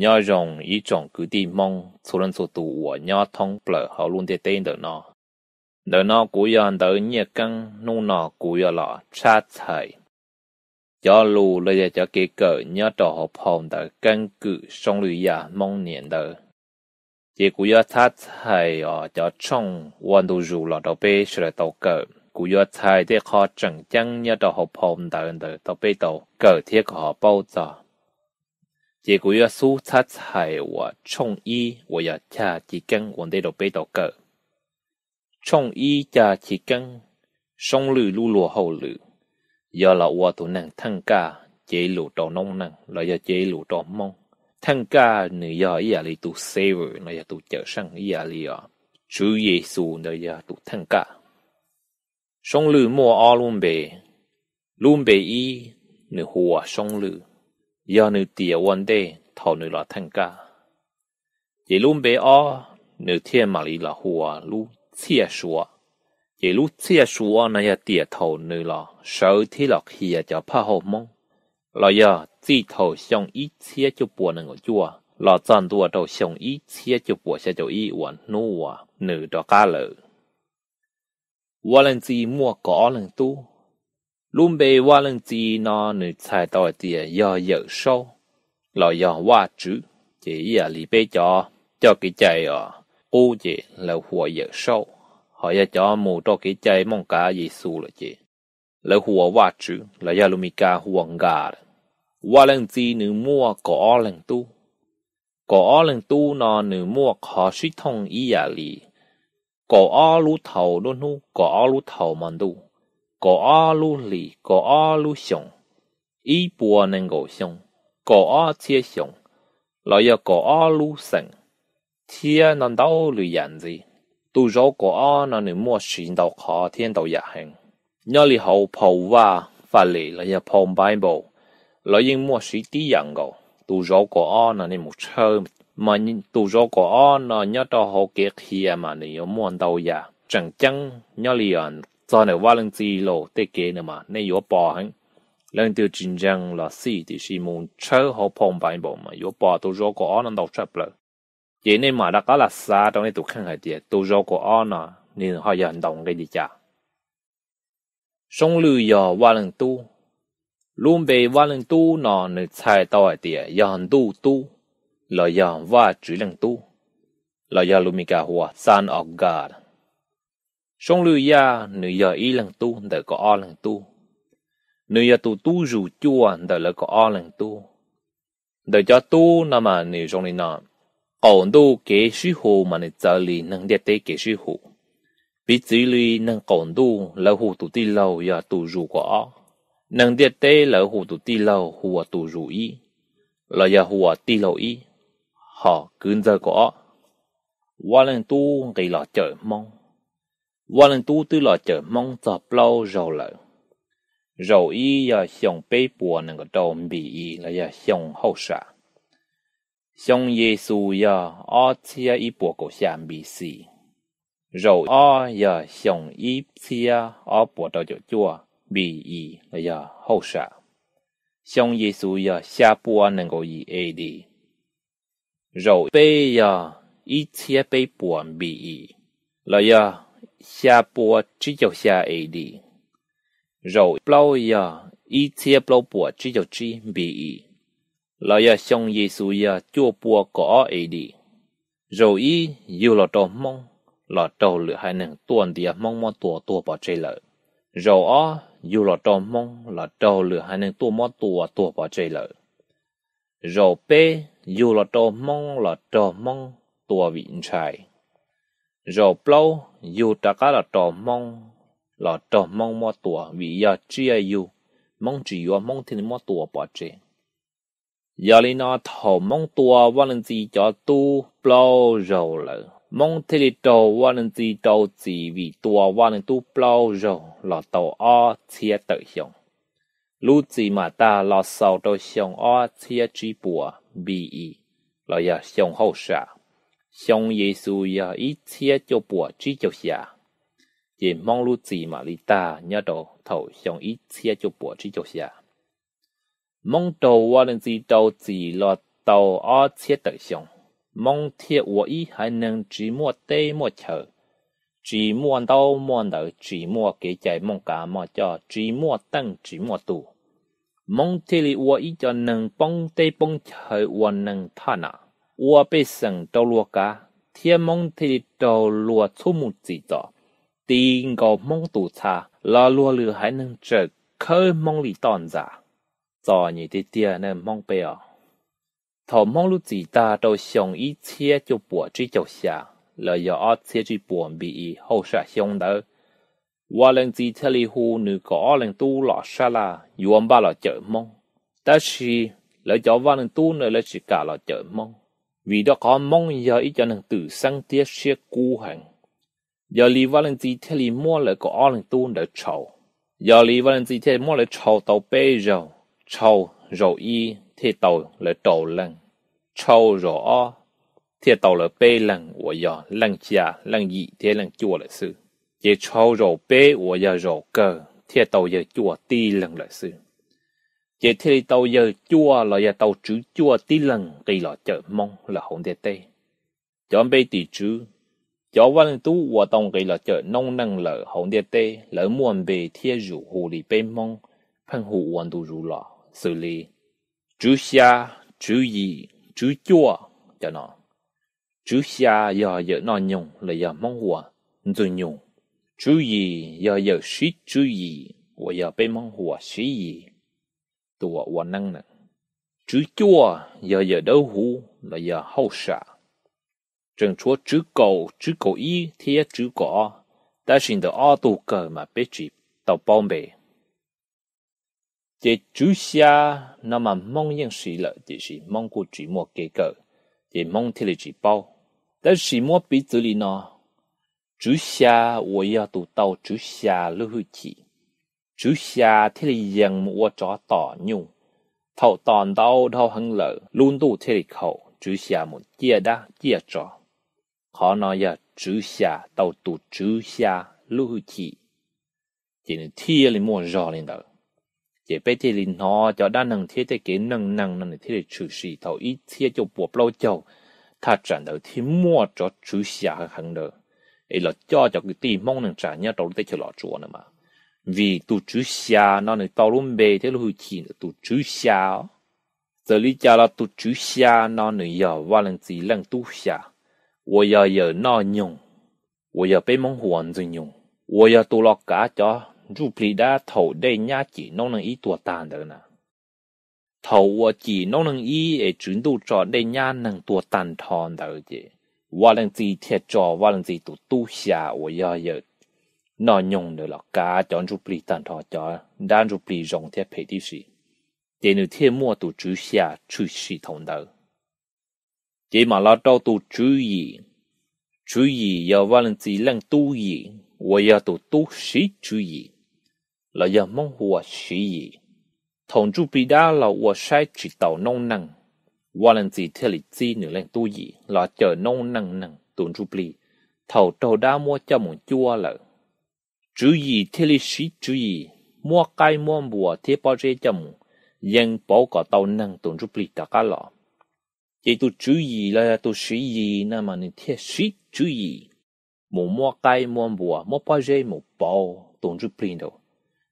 Nyob zoo ib tsoom kwv tij Hmoob txhua leej txhua tus uas nyob thoob plaws hauv lub ntiaj teb ntawm no. Ntawm no kuv yog Ntawv Nyiaj Keeb, hnub no kuv yuav los tshab txhais cov lus los yog cov kev kawm nyob rau hauv phau ntawv keeb kwm Soob Lwj Yaj Hmoob niam ntawd. Ces kuv yuav tshab txhais os cov tshooj ua ntu zus los rau peb sawv daws tau kawm. Kuv yuav txhais tej qho tseem ceeb nyob rau hauv phau ntawv ntawd rau peb tau kawm thiab kom ho paub txog. Ces kuv yuav xub tshab txhais uas tshooj ib uas yog cag chiv keeb ua ntej rau peb tau kawm. Tshooj ib cag chiv keeb, Soob Lwj lub luag hauj lwm, yog los ua tus neeg theej kaj cev lus rau noob neej los yog cev lus rau Hmoob. Theej kaj nws yog ib yam li tus Savior los yog tus Cawmseej ib yam li os Tswv Yexus ntawd yog tus theej kaj. Soob Lwj muaj ob lub npe, lub npe ib nws hu ua Soob Lwj, yog nws tiam ua ntej thaum nws los theej kaj. Ces lub npe ob nws thiaj mam li los hu ua lub Txhiaj Suav. Ces lub Txhiaj Suav no yog tiam thaum nws los sawv thiab los qhia cov phaj hauj Hmoob, los yog txij thaum xyoo ib txhiab cuaj puas nees nkaum cuaj los txog ntua rau xyoo ib txhiab cuaj puas xya caum ib uas hnub uas nws rov qab lawm. Vaj Leej Txi muaj kaum ob leeg tub. Lub npe Vaj Leej Txi no nws txhais tau hais tias yog Yawm Saub los yog Vaj Tswv. Ces ib yam li peb cov coj kev cai os qub ces lawv hu ua Yawm Saub, ho yog cov mus rau kev cai Mooj Kav Yexus lawm ces lawv hu ua Vaj Tswv los yog lus Mis Kas hu ua God. Vaj Leej Txi nws muaj kaum ob leeg tub. Kaum ob leeg tub no nws muaj qhov sib thooj ib yam li kaum ob lub thau lub hnub, kaum ob lub thau hmo ntuj, kaum ob lub hlis, kaum ob lub xyoos, ib puas nees nkaum xyoo, kaum ob txhiab xyoo, los yog kaum ob lub xeem, thiab ntau ntau lwm yam ntxiv. Tus zauv kaum ob no nws muaj siv ntau qhov thiab ntau yam heev. Nyob li hauv phau Vaj Faj Lem los yog phau Bible, lawv yeej muaj siv tib yam nkaus. Tus zauv kaum ob no nej mus tshawb mas tus zauv kaum ob no nyob rau hauv kev qhia mas nws yuav muaj ntau yam tseem ceeb. Nyob li txog ntawm Vaj Leej Txi los tej kev no mas nej yuav pom heev. Leej twg tsis ntseeg los xij, tiam sis mus tshawb hauv phau Bible mas yuav pom tus zauv kaum ob no ntau tshaj plaws. Ces nej mam rov qab los xav rau nej tus kheej hais tias tus zauv kaum ob no nws ho yog ntau nqe li cas. Soob Lwj yog Vaj Leej Tub. Lub npe Vaj Leej Tub no nws txhais tau hais tias yog Ntuj Tub los yog Vaj Tswv Leej Tub, los yog lus Mis Kas hu ua Son of God. Soob Lwj Yaj nws yog ib leeg tub ntawm kaum ob leeg tub. Nws yog tus tub zus cuaj ntawm lawv kaum ob leeg tub. Ntawm cov tub no mas nws zoo li no: qaum ntuj kev sib hu mas nws txawv li neeg ntiaj teb kev sib hu. Piv txwv li neeg qaum ntuj lawv hu tus tij laug yog tus zus kaum ob, neeg ntiaj teb lawv hu tus tij laug hu ua tus zus ib, los yog hu ua tij laug ib, ho kwv ntxawg kaum ob. Vaj Leej Tub nqis los cawm Hmoob. Vaj Leej Tub twb los cawm Hmoob txog plaub zaug lawm. Zaum ib yog xyoo peb puas nees nkaum rau B E los yog xyoo hauj sam. Xyoo Yexus yog ob txhiab ib puas kaum xya B C. Zaum ob yog xyoo ib txhiab ob puas rau caum cuaj B E los yog hauj sam. Xyoo Yexus yog xya puas nees nkaum yim A D. Zaum peb yog ib txhiab peb puas B E los yog xya puas tsib caug xya A D. Zaum plaub yog ib txhiab plaub puas tsib caug tsib B E los yog xyoo Yexus yog cuaj puas kaum ob A D. Zaum ib yug los rau Hmoob los raug lwm haiv neeg tuaj ntiav Hmoob muab tua tuag pov tseg lawm. Zaum ob yug los rau Hmoob los raug lwm haiv neeg tuaj muab tua tuag pov tseg lawm. Zaum peb yug los rau Hmoob los raug Hmoob tua vim ntshai. Zaum plaub yug rov qab los rau Hmoob los raug Hmoob muab tua vim yog tsiaj yug, Hmoob tsis yuav Hmoob thiaj li muab tua pov tseg. Yog li no thaum Hmoob tua Vaj Leej Txi cov tub plaub zaug lawm, Hmoob thiaj li raug Vaj Leej Txi rau txim vim tua Vaj Leej Tub plaub zaug los tau ob txhiab tawm xyoo. Lub txim mam tag los xaus rau xyoo ob txhiab tsib puas B E los yog xyoo hauj sam. Xyoo Yexus yog ib txhiab cuaj puas tsib caug xya, ces Hmoob lub txim mam li tag nyob rau thaum xyoo ib txhiab cuaj puas tsib caug xya. Hmoob raug Vaj Leej Txi rau txim los tau ob txhiab tawm xyoo, Hmoob thiaj ua ib haiv neeg tsis muaj teb muaj chaw, tsis muaj ntaub muaj ntawv, tsis muaj kev cai mooj kav mom coj, tsis muaj teej tsis muaj tus. Hmoob thiaj li ua ib co neeg poob teb poob chaw ua neeg thaj nam, ua pej xeem rau luag kav, thiab Hmoob thiaj li raug luag txhub mus txim txom, ti nkaus Hmoob tus txha, los luag lwm haiv neeg tseem khawb Hmoob li toj ntxas. Txom nyem tiag tiag ne Hmoob peb os. Thaum Hmoob lub txim tag rau xyoo ib txhiab cuaj puas tsib caug xya los yog ob txhiab tsib puas B E hauj sam xyoo ntawd, Vaj Leej Txiv thiaj li hu nws kaum ob leej tub los sab laj yuav npaj los cawm Hmoob. Tab sis lawv cov vaj leej tub ntawd lawv tsis kam los cawm Hmoob, vim rau qhov Hmoob yog ib co neeg twm xeeb thiab siab kub heev. Yog li Vaj Leej Txiv thiaj li muab lawv kaum ob leej tub ntawd tshau. Yog li Vaj Leej Txiv thiaj muab lawv tshau tau peb zaug, tshau zaum ib thiaj tau lawv rau leej, tshau zaum ob thiaj tau lawv peb leeg uas yog leej xya, leej yim thiab leej cuaj lawm xwb. Ces tshau zaum peb uas yog zaum kawg thiaj tau yawg cuaj tib leeg lawm xwb. Ces thiaj li tau yawg cuaj los yog tau tswv cuaj tib leeg nqis los cawm Hmoob lawm hauv ntiaj teb. Cov npe tim tswv, cov vaj leej tub uas tau nqis los cawm noob neej lawm hauv ntiaj teb, lawv muaj npe thiab yus hu li peb Hmoob pheej hu ua ntu zus los, xws li tswv xya, tswv yim, tswv cuaj cov no. Tswv xya yog yawm Noj Nyoog los yog Hmoob hu ua Ntxwg Nyoog. Tswv yim yog yawm Siv Tswv Yim uas yog peb Hmoob hu ua Siv Yim, tus uas ua neeb na. Tswv cuaj yog yawm Dawb Huv los yog Hauj Sam. Tseem tshuav tswv kaum, tswv kaum ib thiab tswv kaum ob, tab sis ntawm ob tug kawg mas peb tsis tau paub npe. Ces tswv xya no mas Hmoob yeej siv lawm, tiam sis Hmoob kuj tsis muaj kev kawm, ces Hmoob thiaj li tsis paub. Tab sis muab piv txwv li no, tswv xya uas yog tus tau tswv xya lub hwj chim, tswv xya thiaj li yees mus ua tsov tom nyuj. Thaum tom ntau dhau heev lawm, lub ntuj thiaj li khaum, tswv xya mus ciaj dab ciaj tsov. Qhov no yog tswv xya tau tus tswv xya lub hwj chim, ces nws thiaj li muaj zog li ntawd. Ces peb thiaj li hnov cov dab neeg thiab tej kev neej neeg no nws thiaj li tshwm sim thaum ib txhiab cuaj puas plaub caug, thaj tsam ntawd thiaj muaj cov tswv xya heev heev ntawd, es los coj cov kwv tij Hmoob neej tsa nyob rau lub teb chaws Los Tsuas na mas. Vim tus tswv xya no nws tau lub npe thiab lub hwj chim ntawm tus tswv xya. Txawm li cas los tus tswv xya no nws yog Vaj Leej Txiv leej tub xya, uas yog yawm Noj Nyoog, uas yog peb Hmoob hu ua Ntxwg Nyoog, uas yog tus los kav cov ntsuj plig dab thaum dej nyab cim noob neej ib tuag tag ntawd na. Thaum uas cim noob neej ib es tswv ntuj tso dej nyab neeg tuag tag nrho ntawd ces Vaj Leej Txiv thiaj tso Vaj Leej Txiv tus tub xya uas yog yawm Noj Nyoog ntawd los kav cov ntsuj plig tag nrho, cov dab ntsuj plig zoo thiab phem tib si. Ces nws thiaj muaj tus tswv xya tshwm sim thaum ntawd. Ces mam los rau tus tswv yim. Tswv yim yog Vaj Leej Txiv leej tub yim uas yog tus tub Siv Tswv Yim, los yog Hmoob hu ua Siv Yim. Thaum ntsuj plig dab los ua saib tsis taus noob neej, Vaj Leej Txiv thiaj li txib nws leej tub yim los cawm noob neej neeg tus ntsuj plig thaum raug dab muab coj mus cuab lawm. Tswv Yim thiaj li siv tswv yim muab qaib muab npua thiab pob zeb coj mus yees pauv kom tau neeg tus ntsuj plig rov qab los. Ces tus tswv yim los yog tus Siv Yim no mas nws thiaj siv tswv yim mus muab qaib muab npua muab pob zeb mus pauv tus ntsuj plig ntawd.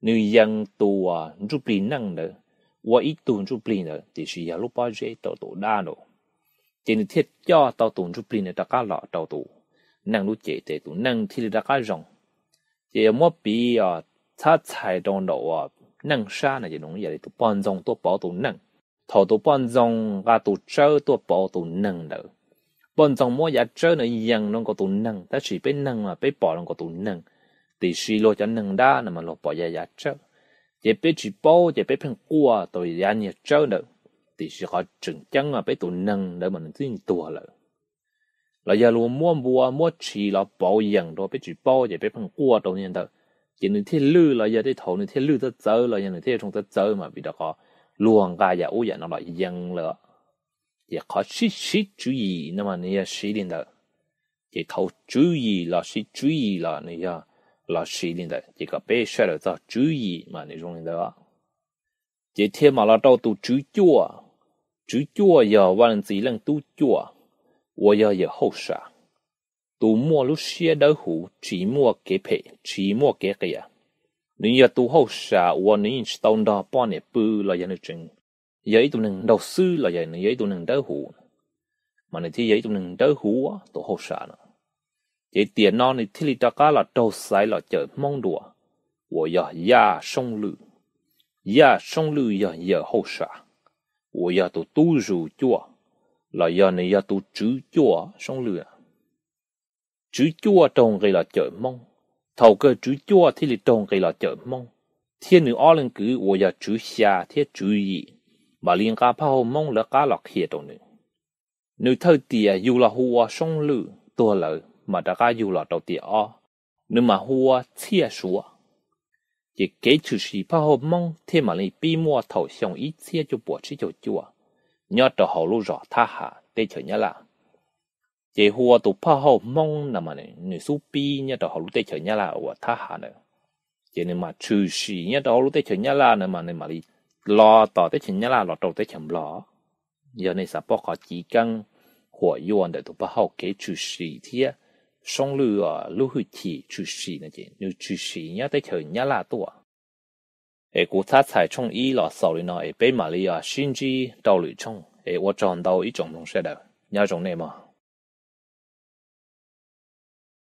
Nws yees tus ntsuj plig neej ntawd ua ib tug ntsuj plig ntawd, tiam sis yog lub pob zeb rau tus dab ntawd. Ces nws thiaj coj tau tus ntsuj plig ntawd rov qab los rau tus neeg lub cev, ces tus neeg thiaj li rov qab zoo. Ces yog muab piv txhab txhais rau ntawm neej sab no ces yog li tus poj ntxoog tuaj pauv tus neeg. Thaum tus poj ntxoog nqa tus tsawb tuaj pauv tus neeg ntawd, poj ntxoog muab yav tsawb ntawd yees rau nkaus tus neeg, tab sis peb neeg mas peb pom rau nkaus tus neeg, tiam sis luag cov neeg dab no mas luag pom yav tsawb. Ces peb tsis paub ces peb pheej quaj tau yav niag tsawb ntawd, tiam sis qhov tseem ceeb mas peb tus neeg ntawd mas nws twb tuag lawm. Los yog luag muab npua muab tshis los pauv yees rau peb tsis paub ces peb pheej quaj rau niag ntawd. Ces nws thiaj lwj los yog tej thaum nws thiaj lwj txawv txawv los yog nws thiaj zoo txawv txawv mas vim rau qhov luag nqa yam ub yam no los yees lawm. Ces qhov siv tswv yim no mas nws yog siv li ntawd. Ces thaum tswv yim los siv tswv yim los nws yog los siv li ntawd, ces kom peb sawv daws txog tswv yim mas nws zoo li ntawd. Ces thiaj mam los rau tus tswv cuaj. Tswv cuaj yog Vaj Leej Txiv Leej Tub cuaj uas yog Yawm Hauj Sam, tus muaj lub siab dawb huv tsis muaj kev phem tsis muaj kev qias. Nws yog tus hauj sam uas nws yeej tsis tau nrog poj niam pw los yog nws tseem yog ib tug neeg nraug xwb los yog nws yog ib tug neeg dawb huv, mas nws thiaj yog ib tug neeg dawb huv tus hauj sam no. Ces tiam no nws thiaj li rov qab los raug xaiv los cawm Hmoob dua, uas yog Yaj Soob Lwj. Yaj Soob Lwj yog Yawm Hauj Sam uas yog tus tub zus cuaj, los yog nws yog tus tswv cuaj Soob Lwj. Tswv cuaj raug nqis los cawm Hmoob. Thaum kawg tswv cuaj thiaj li raug nqis los cawm Hmoob, thiab nws ob leeg kwv uas yog tswv xya thiab tswv yim mam li nqa phaj hauj Hmoob lawv qab los qhia rau nws. Nws thawj tiam yug los hu ua Soob Lwj tuag lawm mas rov qab yug los rau tiam ob, nws mam hu ua Txhiaj Suav. Ces kev tshwm sim phaj hauj Hmoob thiaj mam li pib muaj thaum xyoo ib txhiab cuaj puas tsib caug cuaj nyob rau hauv lub zos Thab Ham teb chaws Nyab Laj. Ces hu ua tus phaj hauj Hmoob no mas nws xub pib nyob rau hauv lub teb chaws Nyab Laj uas Thab Ham ntawd. Ces nws mas tshwm sim nyob rau hauv lub teb chaws Nyab Laj no mas nws mam li los tom teb chaws Nyab Laj los rau teb chaws Nplog. Yog nej xav paub qhov civ keeb huam yuaj ntawm tus phaj hauj kev tshwm sim thiab Soob Lwj lub hwj chim tshwm sim no ces nws tshwm sim nyob teb chaws Nyab Laj tuaj. Es kuv thab txhais tshooj ib los xaus li no es peb mam li sib ntsib rau lwm tshooj es ua tsaug ntau ib tsoom mloog sawv daws, nyob zoo nej mog.